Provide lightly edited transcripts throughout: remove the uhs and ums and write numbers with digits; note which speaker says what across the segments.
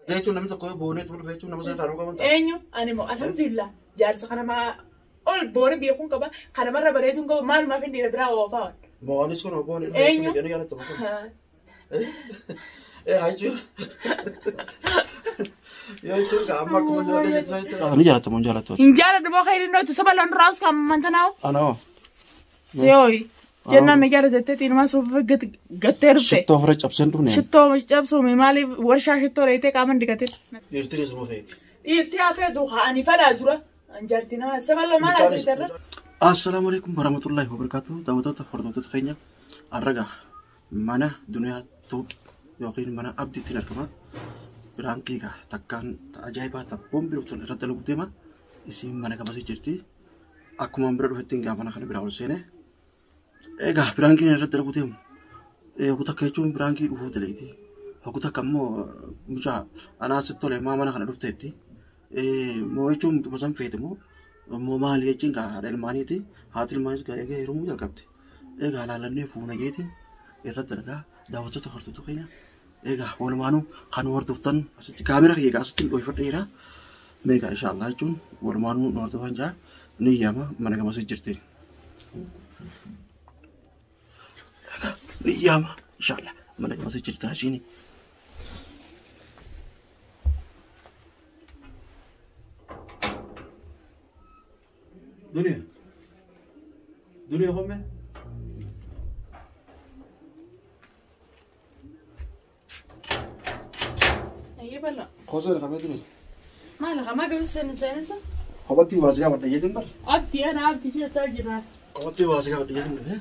Speaker 1: Jechuun namni tokko boonee ture jechuun nama sana irraa qaban ta'a.
Speaker 2: Eenyu ani immoo alhamdulillah jaarsa kana maa ol boone beekuun qaba kanamarra bareeduun qaba maalumaaf hin dhiira biraa oofaa waan.
Speaker 1: Moo'anis kun boonee dhufe
Speaker 2: Eenyu?
Speaker 1: jechuun jaalattamu kun. Jechuun. Jechuun amma akkuma ijoollee jettu. Ni jaalattamu hin jaalattu.
Speaker 2: Hin jaaladhu boo khayriin dhootu saba lan raawus kan mantanaa'u.
Speaker 1: Anoo.
Speaker 2: Siyooyi. Jennaan na jaalatettee xiinumaa suufa gattee dhufte.
Speaker 1: Shittoo ofirra cabseen dhufne.
Speaker 2: Shittoo cabsuumi maaliif warshaa shittoo reetee qaama dhiqate.
Speaker 1: Dhiirtinis immoo feeti.
Speaker 2: Dhiirti hafeetu ani fadhaa dura. Anjaartii nama saba lamaan asii irra.
Speaker 1: Assalaamu alaikum warahmatullahi wabarakatuh. Daawwattoota hordoftoota keenya har'a mana duniyaa Tube yookiin mana abdiitti argama. Biraan kiigaa takkaan ajaa'ibaa taphoon birootuun irratti dalagu deema. Isiin mana gamasii jirti. Akkuma bira dhufettiin gaa mana kana biraa ol seene. Egaa biraan keenya irratti dalagu deemu. Hogguu takka jechuun biraan kii dhufuu dalayti. Hogguu takka immoo mucaa anaa sitti tolee maa mana kana dhufteetti. Moo jechuun mucuma san feete moo moo maali jechuun gaa haadha ilmaaniiti. Haati ilmaanis gaa egaa heerumuu jalqabdi. Egaa laalannee fuuna jeetiin irratti dalagaa daawwattoota hordoftoota keenya. Egaa walumaanuu kan hordoftan asitti kaamera kiyya egaa asitti dhoofadheera. Meegaa inshaallah jechuun walumaanuu nu hordofan jaa ni yaama mana gamasii jirti. Egaa ni yaama inshaallah mana gamasii jirti asiini. Duniya. Duniya homme.
Speaker 2: Ayyee bal'aa.
Speaker 1: Kosoo kamee duniya.
Speaker 2: Maal hamaa gabasa seensa?
Speaker 1: Kophatti waa si gaafadha jeetiin bar.
Speaker 2: Abdii ana abdii jechaa jira.
Speaker 1: Kophatti waa si gaafadha jeetiin dhufe.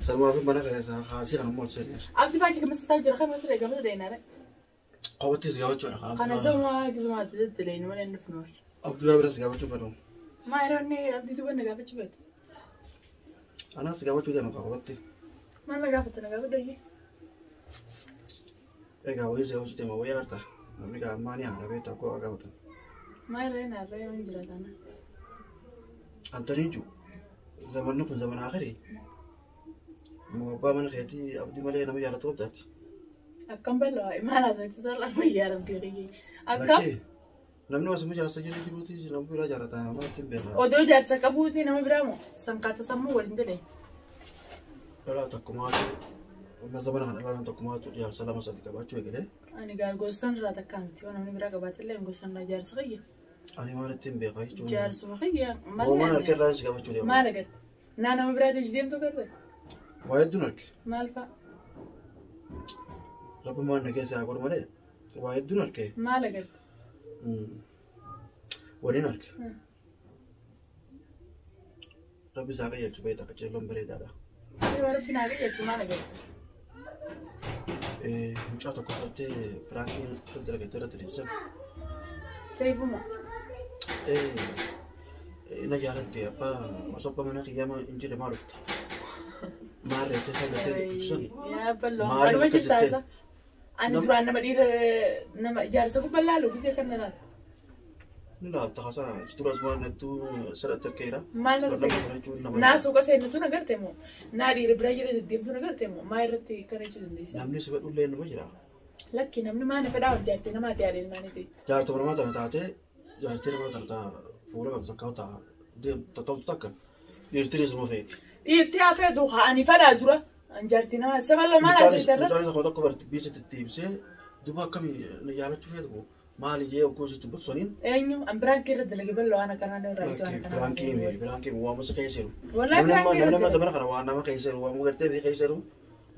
Speaker 1: Salmaa fi mana keessa haasii kan immoo seeneera.
Speaker 2: Abdii faachi gamasa taa'u jira kan mata gamasa deenaare.
Speaker 1: Kophatti si gaafachuudha.
Speaker 2: Kana zama gizuma deddeeleen malee inni funoor.
Speaker 1: Abdii bira si gaafachuu fedhu.
Speaker 2: Maa yeroo inni abdii duuba na gaafachuu feetu.
Speaker 1: Anaa si gaafachuu deema kophatti.
Speaker 2: Maal na gaafata na gaafadhu iyyee.
Speaker 1: Egaa wayii si gaafachuu deema wayii agarta. Namni gaa ammaa ni haara beektaa akkoo gaafatan.
Speaker 2: Maa yeroo inni harree waan jira taana.
Speaker 1: Antanii jiru. Zamanni kun zamana akhirii. Moo abbaa mana keetii abdii malee nama jaalatu qabdaati.
Speaker 2: Akkam bal'aa maal haasawatti sarara fayyaa rabbii kiyyee. Akkam
Speaker 1: Namni osoo jaarsa jiru jiruuti nama biraa jaalata nama ittiin beekaa.
Speaker 2: odoo jaarsa qabuuti nama biraa moo sankaata sammuu waliin jedhee.
Speaker 1: Dhalaa tokkumaatu amma zamana kana dhalaan tokkumaatu jaarsa lama sadi qabaachuu eegalee.
Speaker 2: Ani gaa gosaan irraa takkaa miti yoo namni biraa qabaatellee gosaan irraa jaarsa kiyya.
Speaker 1: Ani maal ittiin beekaa jechuun.
Speaker 2: Jaarsuma kiyya
Speaker 1: Moomaan harka irraa si gaafachuu deema.
Speaker 2: Maal agarte? Naa nama biraati hojii deemtu agarte?
Speaker 1: Waa hedduun arge.
Speaker 2: Maal fa'a?
Speaker 1: Rabbi maal na keessa haa godhu malee waa hedduun arge.
Speaker 2: Maal agarte?
Speaker 1: Waliin arge. Rabbi isaa qajeelchu beektaa qajeelloon bareedaadha.
Speaker 2: Rabbi naa qajeelchu maal agarte?
Speaker 1: Mucaa tokko fudhattee piraankii irratti dalagattee irratti deessan.
Speaker 2: Seefuma.
Speaker 1: Na jaalatte abbaa osoo abbaa mana kiyyaa hin jirre maal dhufta? Maal reettee isaa gartee dubbiftu sun?
Speaker 2: Yaa bal'oo kanuma jirtaa isa. Ani duraan nama dhiira nama jaarsa gubbaa laalu gisee kan na laalu.
Speaker 1: Ni laalta haasaa duras waan hedduu sirratti argeera.
Speaker 2: Maal argite? Naa suuqa seenutu na garte moo? Naa dhiira biraa jala deddeemtu na garte moo? Maa irratti kana jechuu dandeessa?
Speaker 1: Namni si fedhullee nama jira.
Speaker 2: Lakki namni maal fedhaa hojjaatte namaati yaada ilmaaniiti.
Speaker 1: Jaartuma namaa tana taatee jaartii namaa tana taa fuula qabdu takka taa deemtu toltu takka dhiirtinis immoo feeti.
Speaker 2: Dhiirti hafeetu ani fedhaa dura. Jaartii namaa saba lamaan asii irra.
Speaker 1: Mucaanis akkuma tokko barti biisa itti ibsee duuba akkamii na jaalachuu feetu moo maali jee ogguu sitti dubbatu saniin.
Speaker 2: Eenyu an biraankii irra dalage bal'oo waan akkanaa irraa ibsu waan akkanaa.
Speaker 1: Biraankii waan masa keessa jiru.
Speaker 2: Wallahi biraankii irra
Speaker 1: Namni amma zamana kana waan nama keessa jiru waan gartee fi keessa jiru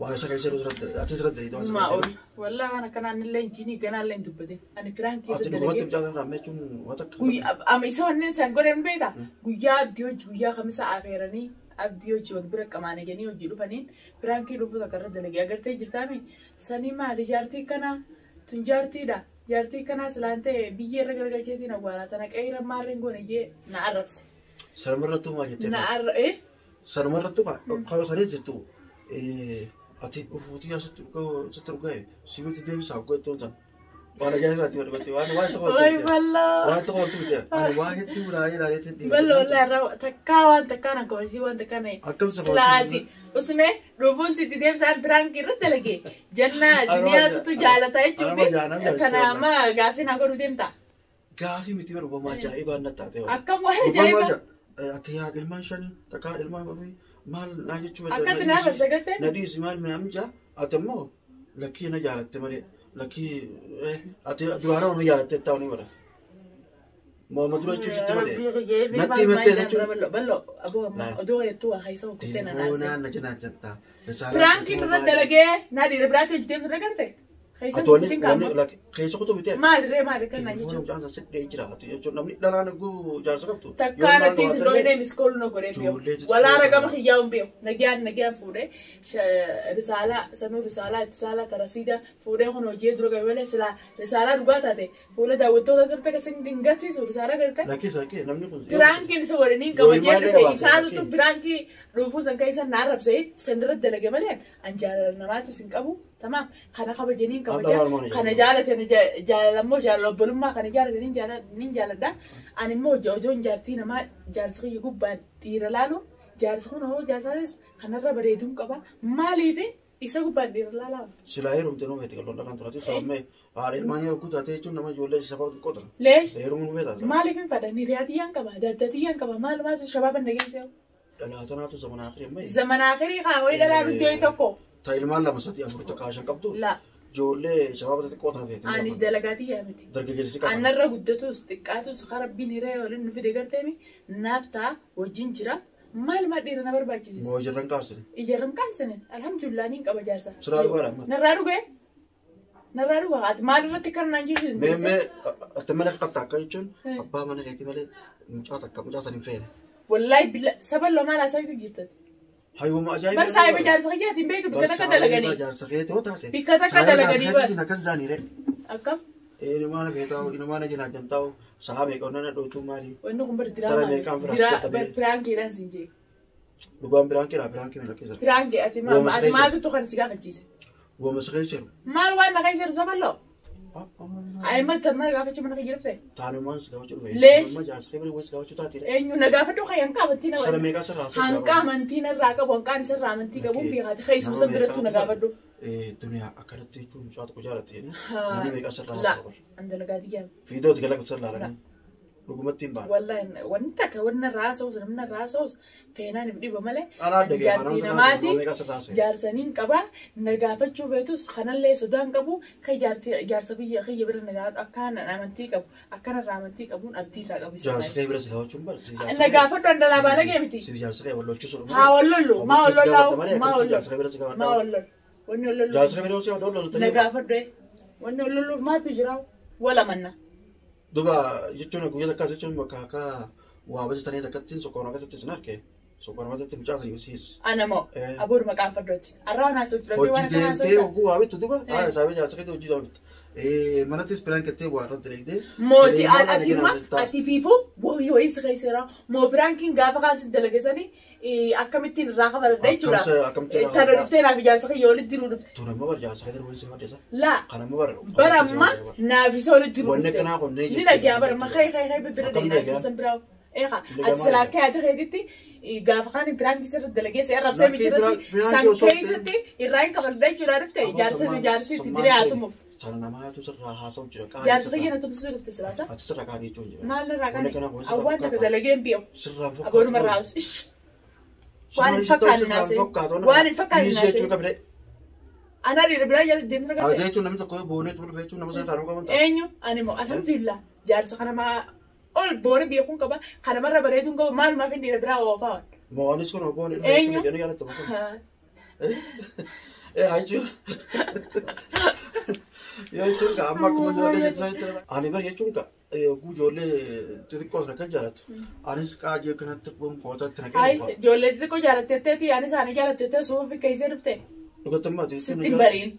Speaker 1: waan isa keessa jiru ati sirratti dalagee waan isa
Speaker 2: Maa
Speaker 1: keessa
Speaker 2: ol.
Speaker 1: jiru.
Speaker 2: Wallahi waan akkanaa illee injiinii ganaa illee hin dubbatin. Ani biraankii
Speaker 1: Ati
Speaker 2: irra
Speaker 1: dhugumatti
Speaker 2: dalage.
Speaker 1: mucaa kana raammechuun waan takka.
Speaker 2: Guyyaa amma isa wanneen isaan godhan beektaa? Guyyaa abdii hojii guyyaa kamisa afeeranii abdii hojii wal bira qamaana ganii hojii dhufaniin biraankii dhufuu takka irra dalagee agartee jirtaami. Sanii maali jaartii kanaa tun jaartiidha. Jaartii kanaa silaan ta'e biyyee irra garagalcheetiin awwaalaa tana qe'ee maarreen goone jee na arrabse.
Speaker 1: Sanumarrattuu maal jettee?
Speaker 2: Na arra eh
Speaker 1: Sanumarrattuu kaa sanis jirtu ati dhufuutii asitti dhugaa'e sibiitti deebisaa dhugaa jettuun san. Waan ajaa'ibaatti godhate waan waan tokko
Speaker 2: Waay balloo.
Speaker 1: waan tokko wanti miti. Ani waa hedduu ilaalee ilaaleetti dhiiba.
Speaker 2: Ballo wallahi irraa takkaa waan takkaa na kabajii waan takkaa na.
Speaker 1: Akkam sa
Speaker 2: Silaati. Usme dhufuun sitti deemsaan piraankii irra dalage. Jannaa duniyaatutu jaalata jechuun tana amma gaaffii naa godhuu deemta.
Speaker 1: Gaafii miti bara ajaa'ibaan na taate.
Speaker 2: Akkam waan ajaa'ibaa.
Speaker 1: Ati yaa ilmaan shanii takkaa ilmaan ofii maal naa jechuu
Speaker 2: Akka ati naa barsa
Speaker 1: Na dhiisi maal minaan jaa ati immoo lakkii na jaalatte malee lakkii ati duraanoo na jaalatte ta'uu ni bara. Mooma dura jechuun sitti malee. Natti himattee jechuun.
Speaker 2: Ballo aboo amma odoo hedduu waa keessa kuttee na naasee.
Speaker 1: Telefoonaan na janaa jettaa.
Speaker 2: Piraankiin irra dalagee naa dhiira biraatti hojjetee irra garte. Keessa kuttiin kaama.
Speaker 1: Keessa kutuu miti.
Speaker 2: Maal ree maal kan naa
Speaker 1: Telefoona
Speaker 2: jechuun.
Speaker 1: mucaan sana sidhee jira. Jechuun namni dhalaan eeguu jaarsa qabtu.
Speaker 2: Takkaan atti isin dhohinee miskoolu na godhee beeku. Walaa ragama kiyyaa hin beeku. Nagyaan nagyaan fuudhee risaalaa sanuu risaalaa ittisaalaa tarasiida fuudhee kun hojii dura qabe malee silaa risaalaa dhugaa taate fuula daawwattoota turte kasin hin garsiisu risaalaa garte.
Speaker 1: Lakkee lakkee namni kun.
Speaker 2: Piraankiin isa waliin qaba jee dhufe isaatutu piraankii dhuufuu san keessa na arrabsee san irra dalage malee an jaalala namaatis hin qabu. Tamaam kana kabajanii kabaja kana jaalatan jaalalammoo jaalala obbolummaa kana jaalatanii nin jaaladha. Ani immoo odoon jaartii namaa jaarsa kiyya gubbaa dhiira laalu jaarsa kun hoo jaarsaanis kanarra bareeduun qaba. Maaliif isa gubbaan dhiira laalaa?
Speaker 1: Silaa heerumte nuu feeti qalloon dhalaan turate sababni haadha ilmaan yoo guutate jechuun nama ijoollee sababa xiqqoo tura.
Speaker 2: Leesh
Speaker 1: Heerumuu nu feeta.
Speaker 2: maaliif hin fadha hiriyaatiyyaan qaba daddatiyyaan qaba maal maaltu shabaaba nageessee.
Speaker 1: Dhalaatanaatu zamana akhirii ammayya.
Speaker 2: Zamana akhirii kaa wayii dhalaa iddoo tokko.
Speaker 1: Ta ilmaan lama sadii afur takka shan qabdu.
Speaker 2: La
Speaker 1: Ijoollee shabaaba xixiqqoo tana feeti.
Speaker 2: ani dalagaatiyyaa miti.
Speaker 1: Dargaggeessi qaba.
Speaker 2: Annarra guddatus xiqqaatus rabbiin hiree waliin nu fide garteemi naaf ta'a wajjin jira maal maal dhiira na barbaachisa.
Speaker 1: Moo ijarran kaasine.
Speaker 2: Ijarran kaasine alhamdulillah niin qaba jaarsa.
Speaker 1: Siraa dhugaadha amma.
Speaker 2: Narraa dhugee narraa dhugaa ati maal irratti kan naan jechuun.
Speaker 1: Mee mee ati mana qabta akka jechuun abbaa mana keetii malee mucaa takka mucaa san hin feene.
Speaker 2: Wallahi bila sabaloo maal haasawtu jirtati.
Speaker 1: Hayyuma ajaa'iba.
Speaker 2: Bar saahiba jaarsa kiyyaatiin beektu bikka takka dalaganii.
Speaker 1: Jaarsa keetii yoo taate.
Speaker 2: Bikka takka dalaganii
Speaker 1: bar. Jaarsa akkas zaaniire.
Speaker 2: Akkam.
Speaker 1: Inumaana feetaa'u inumaana jinaajan taa'u sa'a meeqa onnana dhootuu maali.
Speaker 2: Wanni kun bar
Speaker 1: Dara meeqaan
Speaker 2: diraamaa.
Speaker 1: firaas dadhabee.
Speaker 2: Piraankiidhaan siin jee.
Speaker 1: Dhugaan biraankiidha biraankii miidha keessa.
Speaker 2: Piraankii ati maaltu kan si gaafachiise?
Speaker 1: Gooma si keessa jiru.
Speaker 2: Maal waan na keessa jiru saballoo? Ayima tan na gaafachuu mana kiyya dhufte?
Speaker 1: Taanumaan si gaafachuu dhufe.
Speaker 2: Leesh.
Speaker 1: Amma jaarsa kee bira si gaafachuu taatee.
Speaker 2: Eenyu na gaafadhu kee hanqa amantii na
Speaker 1: Sana meeqaa sirraa haasa'u
Speaker 2: Hanqa amantii narraa qabu hanqaan isarraa amantii qabuun beekaati. Keessuma san birattuu na gaafadhu.
Speaker 1: Duniyaa akkanatti jechuun mucaa tokko jaalatte namni meeqaa sirraa
Speaker 2: La.
Speaker 1: haasa'u.
Speaker 2: An dalagaatii yaa.
Speaker 1: Fiidooti gala sirraa laalanii. Dhugumatti hin baane.
Speaker 2: Wallahi wanti takka wanni narraa haasa'us namni narraa haasa'us feenaan hin dhiba malee.
Speaker 1: Anaa dhagee
Speaker 2: Jaartii namaati. Jaarsaniin qaba na gaafachuu feetus kanallee sodaan qabu kan jaarsa biyya kiyya bira na gaafadhu akkaan amantii qabu akkanarraa amantii qabuun abdii irraa qabu.
Speaker 1: Jaarsa kee bira si gaafachuun bara.
Speaker 2: Na gaafadhu an dalaa baalagee miti.
Speaker 1: Si jaarsa kee wallolchisu.
Speaker 2: Haa wallollu maa wallollu maa
Speaker 1: Jaarsa kee bira si
Speaker 2: wallollu
Speaker 1: gaafadhu.
Speaker 2: maa wallollu wanni wallollu
Speaker 1: Jaarsa kee bira si gaafadhu.
Speaker 2: na gaafadhu wanni wallolluuf maaltu jira wala manna.
Speaker 1: Duba jechuun guyyaa takkaas jechuun bakka akka waa bajatanii takkattiin sokkoon akkasitti sin arge sokkoon akkasitti mucaa kan ibsiis.
Speaker 2: Ana moo abooduma qaanfaddooti. Arraa waan haasoftu dhabdee
Speaker 1: Hojii
Speaker 2: waan akkana
Speaker 1: deemtee
Speaker 2: haasofta.
Speaker 1: hogguu waa bittu duba haa saabee jaarsa keetii hojii waa bittu. Manattis biraan kettee waa irratti dalaydee.
Speaker 2: Mooti ati ma ati fiifuu wayii wayii si keessa moo biraankiin gaafa kaan si dalageessanii akkamittiin irraa kafaladha jechuudha.
Speaker 1: Akkamittiin irraa
Speaker 2: Tana dhuftee naaf ijaarsa kiyya walitti diruu dhufte.
Speaker 1: Tun amma bara jaarsa keetii waliin si maddeessa.
Speaker 2: Laa
Speaker 1: Kan amma bara.
Speaker 2: bara amma naaf isa walitti diruu
Speaker 1: Wanni
Speaker 2: dhufte.
Speaker 1: akkanaa kun ni
Speaker 2: Ni dhagaa bara amma kee kee kee bibbira
Speaker 1: Akkam
Speaker 2: deemaa
Speaker 1: dhagaa?
Speaker 2: san biraa. Eegaa
Speaker 1: Dhagaa
Speaker 2: ati
Speaker 1: maal
Speaker 2: silaa
Speaker 1: dhagaa?
Speaker 2: kee ati keetitti gaafa kaan biraanki sirra dalageesse arrabsee
Speaker 1: Lakkee
Speaker 2: michirratti
Speaker 1: biraanki
Speaker 2: san
Speaker 1: osoo hin
Speaker 2: keessatti irraa hin kafalda jechuudha dhufte jaarsa jaarsi itti diree haa tumuuf.
Speaker 1: Sana namaatu sirraa haasa'u jira.
Speaker 2: Jaarsa kiyya na tumsisuu dhufte silaasa.
Speaker 1: Ati sirraa kaanii jechuun jira.
Speaker 2: Maal irraa
Speaker 1: Wanni
Speaker 2: kan
Speaker 1: akkanaa kun sirraa
Speaker 2: awwaan takka
Speaker 1: fakkaata.
Speaker 2: dalagee hin beeku.
Speaker 1: Sirraan fakkaatu.
Speaker 2: Abooduma irraa haasa'u. Ish! Waan hin fakkaanne naasee. Waan hin fakkaanne
Speaker 1: Dhiisii jechuun
Speaker 2: naasee.
Speaker 1: qabne.
Speaker 2: Anaa dhiira biraa jala deemtu
Speaker 1: Haa
Speaker 2: garte.
Speaker 1: jechuun namni tokko boonee turu jechuun nama sirraa nama qaban
Speaker 2: Eenyu ani immoo alhamdulillah jaarsa kana maa ol boone beekuun qaba kanamarra bareeduun qaba maalumaaf hin dhiira biraa oofaa.
Speaker 1: Moo'anis kun boonee dhufe
Speaker 2: Eenyu?
Speaker 1: jechuun jedhanii yaadattamu kun. Haa jechuun. Yoo jechuun ka amma akkuma ijoollee jettu jechuudha. Ani bar jechuun ka oguu ijoollee xixiqqoo sana kan jaallattu. Anis qaajee kanatti kootatti na
Speaker 2: Hayi
Speaker 1: kennu.
Speaker 2: ijoollee xixiqqoo jaalatteetteeti ani isaanii jaalatteettee suufa bikka isee dhufte
Speaker 1: Dhugattummaa jechuun.
Speaker 2: sitti hin bariin.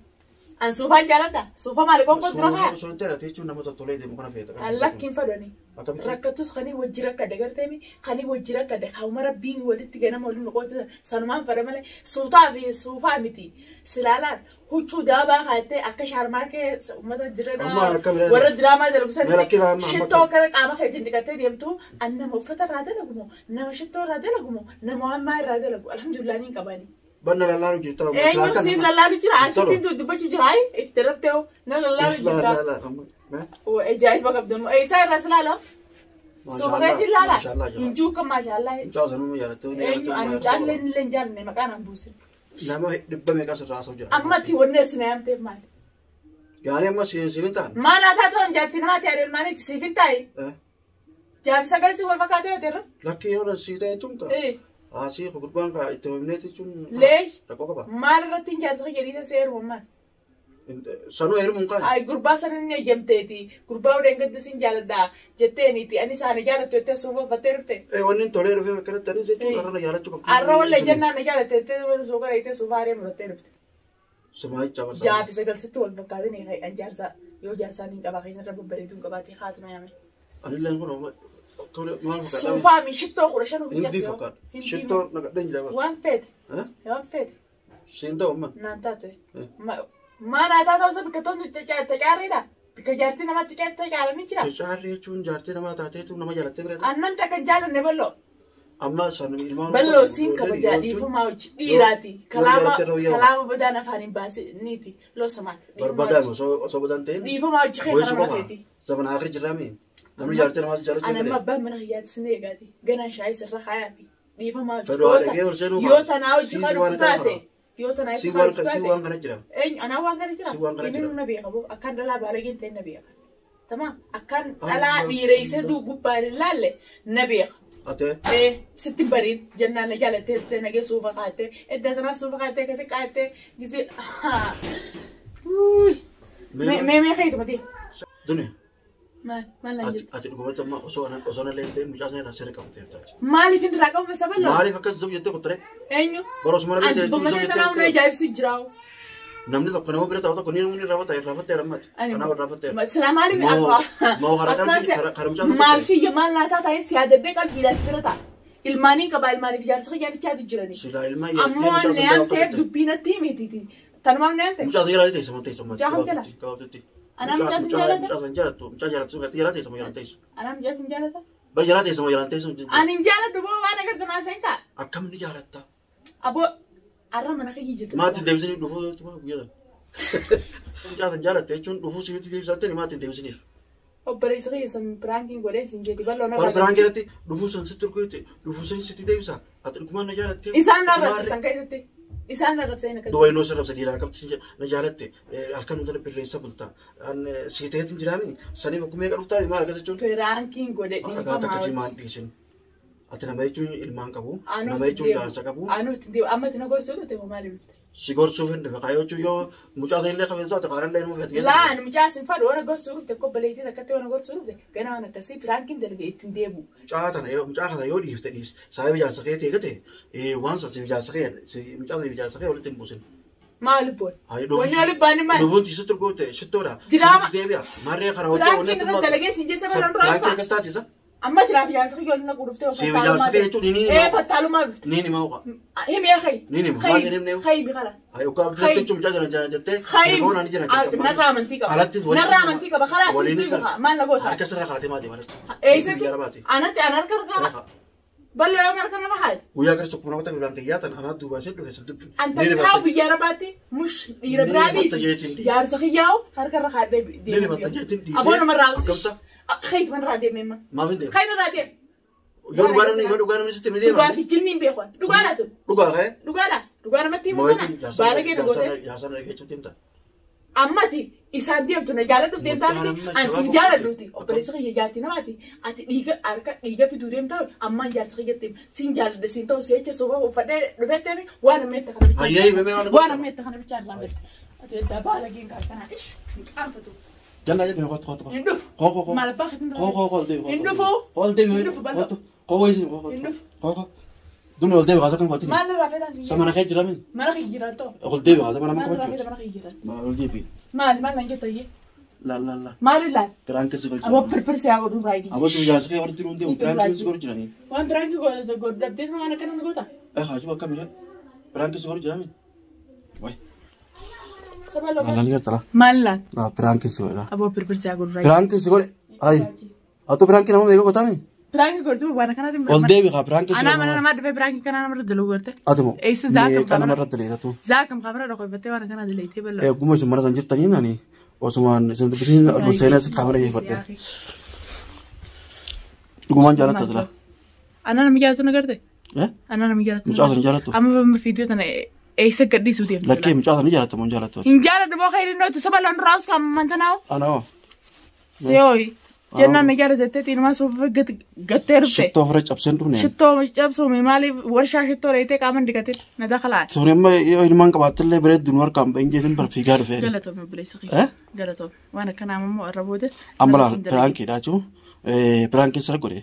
Speaker 2: An suufaan jaaladha. Suufa maali qoonqoo dura kaa?
Speaker 1: Osoo hin ta'in ati jechuun nama toltolee deemu kana feeta.
Speaker 2: Lakkiin fadhani.
Speaker 1: Akkamitti?
Speaker 2: Rakkattus kanii wajji rakkadde garteemi kanii wajji rakkadde kaawuma rabbiin walitti ganama waliin nu qootisa sanumaan fadha malee suutaa fi suufaa miti silaalaan huccuu daabaa kaattee akka shaarmaakee uummata
Speaker 1: Amma
Speaker 2: dirree
Speaker 1: akka biraa-
Speaker 2: warra diraamaa dalagu
Speaker 1: Mee rakkina amma- amma
Speaker 2: shittoo akkana qaama keetiin dhiqattee deemtu an nama uffata irraa dalagu moo nama shittoo irraa dalagu moo nama waan maa irraa dalagu alhamdulillah niin qabani.
Speaker 1: Banna lallaalu jirta.
Speaker 2: Eenyu siin lallaalu jira asittiin dubbachuu jira ayi itti raftee na lallaalu jirta. Ajaa'iba qabdu isaa irraa silaala. Suufa keetiin laala. Hinjuu kan maashaallah.
Speaker 1: Mucaa sanuu jaalattee
Speaker 2: Eenyu ani mucaallee illee hin jaallanne maqaan an buusin.
Speaker 1: Nama dhibba meeqa sirraa haasa'u jira.
Speaker 2: Ammatti wanni as na yaamteef maali?
Speaker 1: Yaani amma siin ta'an.
Speaker 2: Maal haa taatu an jaartii namaa ta'e adeelmaaniitti siif hin taa'e. Jaafi sagal si wal fakkaatee yoo ta'e.
Speaker 1: Lakki yoo sii ta'e jechuun ka. Asii gurbaan ka itti himneeti jechuun.
Speaker 2: Leesh.
Speaker 1: Rakkoo qaba.
Speaker 2: Maal irratti hin jaartii jedhiisa seeru ammaas.
Speaker 1: Sanuu heerumuun kaane.
Speaker 2: Ay gurbaa sana inni eeyyamteeti. Gurbaa odeen gaddi siin jaaladha jetteeniiti. Ani isaanii jaalattu jettee suufa uffattee dhufte.
Speaker 1: Wanni hin tolee dhufee akkanatti anis jechuun har'a jaalachuu qabdi.
Speaker 2: Arra wallee jennaan na jaalatte jettee suuqa reeytee suufa haree murattee dhufte.
Speaker 1: Sumaayicha barsaa.
Speaker 2: Jaafi sagalsitti wal fakkaatanii an jaarsa yoo jaarsaan hin qabaa keessan irra babbareedu hin qabaatee haatuma yaame.
Speaker 1: Anillee kun maal fakkaata?
Speaker 2: Suufaa mi shittoo 15 ofi
Speaker 1: Hindii
Speaker 2: jabsee.
Speaker 1: fakkaata. Shittoo naqadheen jira bara.
Speaker 2: Waan feete. Waan feete.
Speaker 1: Siin ta'u amma.
Speaker 2: Naan taatu. Maa naa taatu isa bikka toon tacaarriidha. Bikka jaartii namatti tacaaranii jira.
Speaker 1: Cacaarri jechuun jaartii namaa taateetu nama jaalattee bira.
Speaker 2: An namti akka hin jaalanne bal'oo.
Speaker 1: Amma san ilmaan.
Speaker 2: Bal'oo siin kabajaa dhiifamaa hojii dhiiraati. Kalaama kalaama badaan afaan hin baasiniiti. Loosamaati.
Speaker 1: Barbaadan osoo badaan ta'in.
Speaker 2: Dhiifamaa hojii kee
Speaker 1: Boyisuu
Speaker 2: karaa
Speaker 1: qofa.
Speaker 2: mateeti.
Speaker 1: Zaman akhir jirraami. Namni jaartii namaas jaalachuu
Speaker 2: Ana amma
Speaker 1: fedhe.
Speaker 2: abbaan mana kiyyaatti sin eegaati. Ganaan shaayii sirra kaayaa fi dhiifamaa hojii.
Speaker 1: Fedhu haadha kee ol seenuu
Speaker 2: Yoo tanaa hojii
Speaker 1: Siin
Speaker 2: kan
Speaker 1: waan
Speaker 2: dhuftu
Speaker 1: kana
Speaker 2: taate. Yoo tanaa
Speaker 1: Si
Speaker 2: hojii
Speaker 1: waan
Speaker 2: kan dhuftu
Speaker 1: si
Speaker 2: taate.
Speaker 1: waan kana jira.
Speaker 2: Eenyu anaa waan kana jira.
Speaker 1: Si waan kana
Speaker 2: Inni
Speaker 1: jira.
Speaker 2: nuna beeka boo akkaan dhalaa baalageen ta'e na beeka. Tamam akkaan dhalaa dhiireessee duu gubbaan hin laalle na beeka.
Speaker 1: Atee.
Speaker 2: Ee sitti bariin jennaan na jaalattee nagee suufa kaattee edda tanaaf suufa kaattee akkasi kaattee gisee. Mee mee keetu mati.
Speaker 1: Duni.
Speaker 2: Maal maal naan jettu?
Speaker 1: Ati dhugumatti amma osoo osoo na leen ta'in mucaa sana irraa seera qabdu taate.
Speaker 2: Maaliif hin irraa qabu sababa?
Speaker 1: Maaliif akkas zub jettee kuttare?
Speaker 2: Eenyu?
Speaker 1: Bara osuma na bira
Speaker 2: Ati
Speaker 1: ta'e
Speaker 2: bommatee
Speaker 1: zub
Speaker 2: tanaa hunda
Speaker 1: jettee.
Speaker 2: ajaa'ibsu jira.
Speaker 1: Namni tokko nama bira taa'u tokko ni namni irraa irraa ammaati. Kanaaf irraa
Speaker 2: Sila maaliif
Speaker 1: Moo hara qalbii karaa mucaa tokko
Speaker 2: maal kiyya maal naataa ta'e si yaadaddee qalbiidhaan si bira ta'a. Ilmaaniin qabaa ilmaaniif jaarsa kiyyaatichaatu jirani.
Speaker 1: Silaa ilmaa
Speaker 2: Ammoo waan na yaamteef dubbii natti himitiiti. Tanumaaf na yaamte.
Speaker 1: Mucaa sana teessuma teessuma.
Speaker 2: Mucaa kam jala?
Speaker 1: Gabaabdutti.
Speaker 2: Anaa mucaa sin jaalata?
Speaker 1: Mucaa sana jaalattu mucaa jaalattu gatti jala teessuma jalaan teessu.
Speaker 2: Anaa mucaa sin jaalata?
Speaker 1: Bara jala teessuma jalaan teessu.
Speaker 2: Ani hin jaaladhu boo waan agartan haasa'in ta'a.
Speaker 1: Akkam ni jaalatta?
Speaker 2: Aboo arra mana kiyya jirti.
Speaker 1: Maatiin deebisanii dhufuu guyyaa sana. Mucaa sana jaalatte jechuun dhufuu sibiitti deebisaatti maatiin deebisaniif.
Speaker 2: Obboleessa kiyya san piraankiin godhee sin jeeti bal'oo narra.
Speaker 1: Bara biraan keessatti dhufuu san sitti urgeette dhufuu san sitti deebisa. Ati dhugumaan na jaalatte.
Speaker 2: Isaan na arrabsiisan keessatti. Isaan na arrabsiisan akkasitti.
Speaker 1: Du'a innoo sirra sadii qabdi na jaalatte halkan nuti birreessa bulta. Si ta'eetiin jiraami saniif akkuma eega dhuftaa maal akkas jechuun.
Speaker 2: Piraankiin godhe
Speaker 1: Dhagaata akkasii maal dhiisin. Ati nama jechuun ilmaan qabu. Nama jechuun jaarsa qabu.
Speaker 2: Anuu ittiin deemu amma itti na gorsuu dhufte moo maaliif dhufte?
Speaker 1: Si gorsuuf hin dhufe kaayoo jechuun yoo mucaa ta'e illee qabeessu ati qaarallee ilma feete.
Speaker 2: Laan mucaa sin fadhu waan gorsuu dhufte kobbaleetii takkatti waan gorsuu dhufte gana waan akkasii piraankiin dalage ittiin deemu.
Speaker 1: Mucaa tana yoo mucaa kana yoo dhiifte dhiis sababa ijaarsa kee ta'e gate waan san si ijaarsa kee mucaa sana ijaarsa kee walitti hin buusin.
Speaker 2: Maal boon? Wanni walitti baani maal?
Speaker 1: Lubuun tiisuu turgoote shittoodha.
Speaker 2: Diraama.
Speaker 1: Deebi'a. Marree kana hojii
Speaker 2: Piraankiin irra dalagee sin jeessa bara duraa
Speaker 1: Piraankiin akkas taate isa.
Speaker 2: Amma jiraaf ijaarsa kee waliin naquu dhuftee
Speaker 1: Si ijaarsa kee jechuun ni ni.
Speaker 2: Ee fattaalumaa dhufte.
Speaker 1: Ni ni maal
Speaker 2: Himi yaa khayi.
Speaker 1: Ni ni maal hin himne.
Speaker 2: Khayi bi khalas.
Speaker 1: Ayi ukkaa abdii jechuun mucaa jala jala jettee.
Speaker 2: Khayi.
Speaker 1: Telefoonaan ni jala jettee.
Speaker 2: Narraa amantii qaba.
Speaker 1: Alatti
Speaker 2: Narraa amantii qaba. Khalaas
Speaker 1: Waliin
Speaker 2: hin maal na goota?
Speaker 1: Harka sirra kaatee maati malatti.
Speaker 2: Eessatti? Anatti an harka harka. Bal'oo yoo harka narra haati.
Speaker 1: Guyyaa gara sokkuma namatti bilaan xiyyaatan anaa duubaa ishee dhufe sun dubbi.
Speaker 2: An takkaa biyya arabaatti mush dhiira biraa dhiisi. Jaarsa kiyyaa'u harka irra kaadhee
Speaker 1: Ni rifatta jeetiin dhiisee.
Speaker 2: Aboo namarraa
Speaker 1: Akkamsa?
Speaker 2: Khayitu manarraa deemee ma.
Speaker 1: Maaf hin deemu?
Speaker 2: Khayi narraa deeme.
Speaker 1: Yoo dhugaa namni yoo dhugaa namni sitti ni deema.
Speaker 2: Dhugaa fi jinni hin beekan. Dhugaa laatu.
Speaker 1: Dhugaa ka'e.
Speaker 2: Dhugaa laa. Dhugaa namatti himu kana. Baala kee dhugootee.
Speaker 1: Jaarsa na jechuun deemta.
Speaker 2: Ammati isaan deemtu na jaaladhuuf deemtaa miti. An si jaaladhuuti. Obboleessa kiyya jaartii namaati. Ati dhiiga harka dhiiga fiduu deemtaa ammaan jaarsa kiyya deema. Siin jaaladha siin ta'u si'acha suufa uffadhee dhufee deemi waan amma itti kana bichaa.
Speaker 1: Hayyee himee waan
Speaker 2: Waan amma itti kana bichaa irraa gadi. Ati eddaa baala kee kan ish hin qaanfatu.
Speaker 1: Jannaa jedhee kottu kottu.
Speaker 2: Hin dhufu.
Speaker 1: Koo koo koo.
Speaker 2: Maal abbaa keetiin
Speaker 1: Koo koo koo deemi.
Speaker 2: Hin dhufu.
Speaker 1: Koo deemi.
Speaker 2: Hin dhufu bal'oo.
Speaker 1: Kottu. Koo wayisi koo
Speaker 2: Hin
Speaker 1: kottu.
Speaker 2: dhufu.
Speaker 1: Koo koo. Duni ol deebi kaasa kan qootini.
Speaker 2: Maal irraa feetan siin
Speaker 1: Sa mana kee jira min.
Speaker 2: Mana kiyya jiraatoo?
Speaker 1: Ol deebi kaasa mana
Speaker 2: Maal
Speaker 1: mana
Speaker 2: irraa feeta
Speaker 1: qabachuu.
Speaker 2: mana kiyya jiraatoo?
Speaker 1: Mana ol deebi.
Speaker 2: Maali maal nan jettu ayyee?
Speaker 1: La la la.
Speaker 2: Maal ilaal?
Speaker 1: Piraanki si godhu.
Speaker 2: Aboo pirpir si haa godhuun raayidii.
Speaker 1: Aboo sun jaarsa kee walitti dhuun deemu piraanki si godhu jiranii.
Speaker 2: Waan piraankii godhu dhabdeet waan akkana nu goota?
Speaker 1: Eh haasuu akka mire. Piraanki si godhu jiranii. Wayi.
Speaker 2: Saba loka.
Speaker 1: Maal gartala.
Speaker 2: Maal ilaal?
Speaker 1: La piraanki si godhu.
Speaker 2: Aboo pirpir si haa godhuun raayidii.
Speaker 1: Piraanki si godhe. Ayi. Atoo piraanki nama meeqa gootami?
Speaker 2: Piraankii godhu waan akkanaatiin
Speaker 1: Ol deebi kaa piraanki si
Speaker 2: Anaa mana
Speaker 1: godhu.
Speaker 2: namaa dhufee piraankii kanaa namarra dalaguu garte.
Speaker 1: Ati moo.
Speaker 2: Eessa zaakam
Speaker 1: Meeqa
Speaker 2: kamara?
Speaker 1: namarra daleetatu.
Speaker 2: Zaakam kamara dhokofattee waan akkanaa dalaitee bal'aa.
Speaker 1: Eeguma isin mana san jirtaniin ani osumaan isin dubbisiin ol seenaa kaamera geeffadhe. Dhugumaan jaalatta sila.
Speaker 2: Anaa nama jaalatu na garte?
Speaker 1: Eh?
Speaker 2: Anaa nama jaalatu.
Speaker 1: Mucaa sana jaalattu?
Speaker 2: Amma viidiyoo tana eessa gadhiisuu deemtu?
Speaker 1: Lakkee mucaa sana jaalatta moo hin jaalattu?
Speaker 2: Hin jaaladhu boo khayriin nootu saba loon duraa uskaa mantanaa'u.
Speaker 1: Ana hoo?
Speaker 2: Siyooyi. Jennaan na jaalatettee xiinumaa suufa gattee dhufte.
Speaker 1: Shittoo ofirra cabseen dhufne.
Speaker 2: Shittoo cabsuumi maaliif warshaa shittoo reetee qaama digatee na dakalaan.
Speaker 1: Suurri amma yoo ilmaan qabaattillee bareeddu nu harkaan bahin jeetiin bara fiigaa dhufee.
Speaker 2: Galatoome obboleessa
Speaker 1: Eh?
Speaker 2: kiyya. Galatoome. Waan akkanaa ammoo irra booda.
Speaker 1: Amma laal piraankiidha jechuun piraankiin sirra godhe.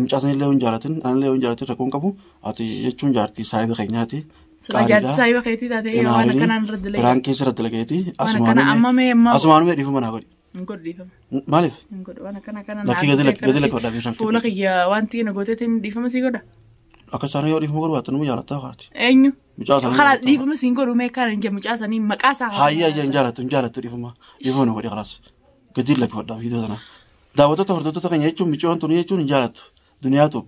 Speaker 1: Mucaa sanillee hin jaalatin anillee hin jaalatin rakkoon qabu ati jechuun jaartii saahiba keenyaati.
Speaker 2: Sirra jaartii saahiba keetii taatee waan akkanaan irra dalagee.
Speaker 1: Piraankii sirra dalageeti.
Speaker 2: Waan akkana amma mee amma.
Speaker 1: Asumaanumee dhiifama naa godhi.
Speaker 2: Hin godhu dhiifama.
Speaker 1: Maaliif?
Speaker 2: Hin godhu waan akkana akkana.
Speaker 1: Lakkii gadi gadi lakki godhaa fi
Speaker 2: Fuula kiyya wanti na gooteetiin dhiifama sii godha.
Speaker 1: Akka isaan yoo dhiifama godhu baatan nu jaalattaa kaati.
Speaker 2: Eenyu?
Speaker 1: Mucaa sana
Speaker 2: Karaa dhiifama siin godhu mee kan hin mucaa sanii maqaa isaa.
Speaker 1: Haayyaa hin jaalattu hin jaalattu dhiifama. Dhiifama nu godhi kalaas. Gadi lakki godhaa viidiyoo sana. Daawwattoota hordoftoota keenya jechuun micoon tuni jechuun hin jaalattu. Duniyaatu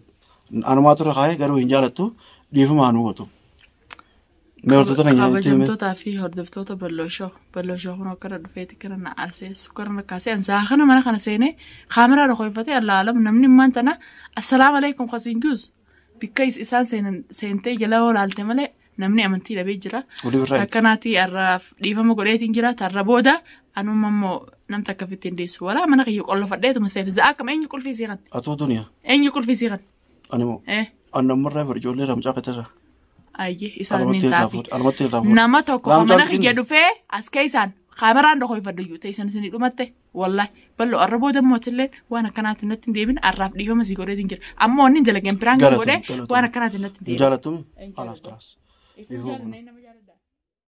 Speaker 1: anumaatu irra kaayee garuu hin jaalattu dhiifama anu gootu. Mee hordoftoota keenya jechuun
Speaker 2: Kabajamtootaa fi hordoftoota bal'ooshoo bal'ooshoo kun akkana dhufeeti kana na arsee sukkara na kaasee ansaa kana mana kana seenee kaameraa dhokofatee allaalam namni immaan tana assalaamu alaikum kasiin juus bikka isaan seentee jala olaalte malee namni amantii dhabee jira.
Speaker 1: Olii birraa
Speaker 2: Akkanaati har'aaf dhiifama godheetiin jira tarra booda anuma immoo namta akka fitti hin deessu walaa mana kiyya qollofadheetuma seene za'a akkam eenyu qulfii sii kan
Speaker 1: Atuu duniyaa
Speaker 2: eenyu qulfii sii kan
Speaker 1: ani moo
Speaker 2: eh
Speaker 1: annamarraa bar ijoollee ramcaa qatarra.
Speaker 2: ayyee isaan
Speaker 1: Alumatti
Speaker 2: niin
Speaker 1: irraa
Speaker 2: taafi.
Speaker 1: fuudhe alumatti irraa fuudhe.
Speaker 2: Nama tokko
Speaker 1: Laamcaan
Speaker 2: mana kiyya
Speaker 1: finne.
Speaker 2: dhufee as keessaan kaameraan dhokoffadhu iyyuu ta'e isin dhumatte wallahi bal'oo arra booda mootillee waan akkanaatiin natti hin deebin arraaf dhiifama sii godheetiin jira ammoo inni dalageen piraan
Speaker 1: Galatoom,
Speaker 2: godhee
Speaker 1: galatoom.
Speaker 2: waan akkanaatiin natti hin
Speaker 1: Hin
Speaker 2: deebin.
Speaker 1: jaalattu?
Speaker 2: Hin
Speaker 1: Alaas
Speaker 2: jaalattu.
Speaker 1: kalaas.
Speaker 2: Isin jaalladha, nama jaalladha.